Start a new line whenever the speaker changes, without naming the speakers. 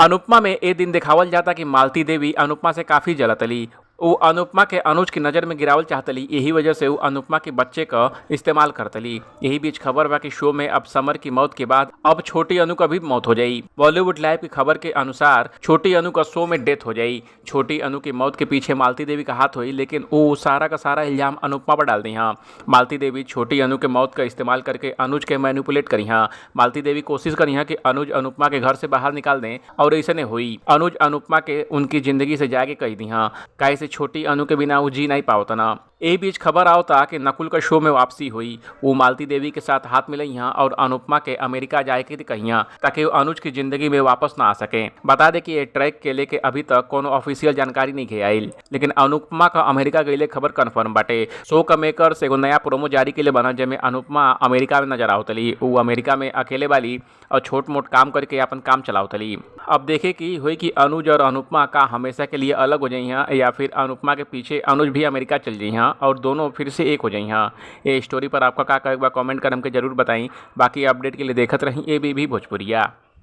अनुपमा में ए दिन दिखावल जाता कि मालती देवी अनुपमा से काफ़ी जलतली। वो अनुपमा के अनुज की नज़र में गिरावल चाहतली, यही वजह से वो अनुपमा के बच्चे का इस्तेमाल करतली। यही बीच खबर बा कि शो में अब समर की मौत के बाद अब छोटी अनु का भी मौत हो जाई। बॉलीवुड लाइव की खबर के अनुसार छोटी अनु का शो में डेथ हो जाई। छोटी अनु की मौत के पीछे मालती देवी का हाथ हुई, लेकिन वो सारा का सारा इल्जाम अनुपमा पर डाल दी। हाँ, मालती देवी छोटी अनु के मौत का इस्तेमाल करके अनुज के मैनिपुलेट करी। हाँ, मालती देवी कोशिश करी है कि अनुज अनुपमा के घर से बाहर निकाल दें और ऐसे नहीं हुई। अनुज अनुपमा के उनकी जिंदगी से जाके कही दी। हाँ, काहे से छोटी अनु के बिना वो जी नहीं पावता ना। यही बीच खबर आवता कि नकुल का शो में वापसी हुई। वो मालती देवी के साथ हाथ मिलई हैं और अनुपमा के अमेरिका जाए के कहिया ताकि वो अनुज की जिंदगी में वापस ना आ सके। बता दे कि ये ट्रैक के लेके अभी तक कोनो ऑफिशियल जानकारी नहीं आयल, लेकिन अनुपमा का अमेरिका गईले खबर कन्फर्म बाटे। शो का मेकर्स एगो नया प्रोमो जारी के लिए बना जेमे अनुपमा अमेरिका में नजर आवतली। वो अमेरिका में अकेले वाली और छोट मोट काम करके अपन काम चलावतली। अब देखे कि हुई कि अनुज और अनुपमा का हमेशा के लिए अलग हो जाई हैं या फिर अनुपमा के पीछे अनुज भी अमेरिका चल जाई हैं और दोनों फिर से एक हो जाई हैं। ये स्टोरी पर आपका का एक बार कमेंट कर हमके जरूर बताई। बाकी अपडेट के लिए देखत रही ए बी भोजपुरिया।